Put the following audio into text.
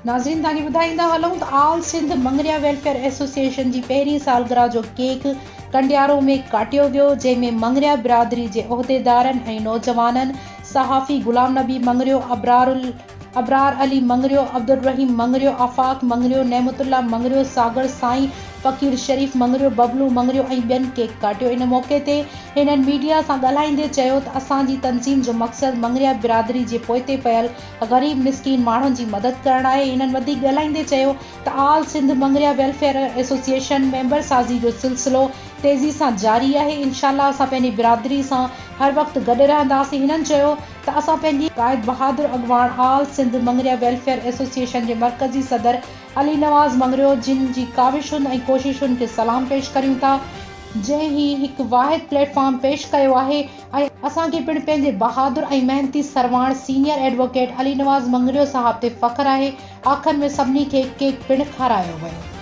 ناظرين توهان کي ٻڌائيندا هلون ته آل سنڌ مڱريا ويلفيئر ايسوسيئيشن جي پهرين سالگرهه جو ڪيڪ ڪنڊيارو ۾ ڪاٽيو ويو جنهن ۾ مڱريا برادري جي عهديدارن ۽ نوجوانن صحافي غلام نبي مڱريو، ابرار علي مڱريو، عبدالرحيم مڱريو، آفاق مڱريو، نعمت الله مڱريو، ساگر سائين، فقير شريف مڱريو، ببلو مڱريو ۽ ٻين ڪيڪ ڪاٽيو. ان موقعي تي هنن ميڊيا سان ڳالهائيندي چيو ته اسان جي تنظيم جو مقصد مڱريا برادري جي پوئتي پيل غريب مسڪين ماڻهن جي مدد ڪرڻ آهي. هنن وڌيڪ ڳالهائيندي چيو ته all Sindh Mangriya welfare association member سازي جو سلسلو تيزي سان جاري آهي انشاء الله اسان پنهنجي برادري سان هر وقت گڏ رهنداسين هنن چيو ته اسان پنهنجي قائد بهادر اڳواڻ آل سنڌ مڱريا ويلفيئر ايسوسيئيشن جي مرڪزي صدر علي نواز مڱريو جن جي ڪاوشن ۽ ڪوششن کي سلام پيش ڪريون ٿا جنهن هي هڪ واحد پليٽ فارم پيش ڪيو آهي ۽ اسان کي پڻ پنهنجي بهادر ۽ محنتي سرواڻ سينيئر ايڊووڪيٽ علي نواز مڱريو صاحب تي فخر آهي آخر ۾ سڀني کي ڪيڪ پڻ کارايو ويو.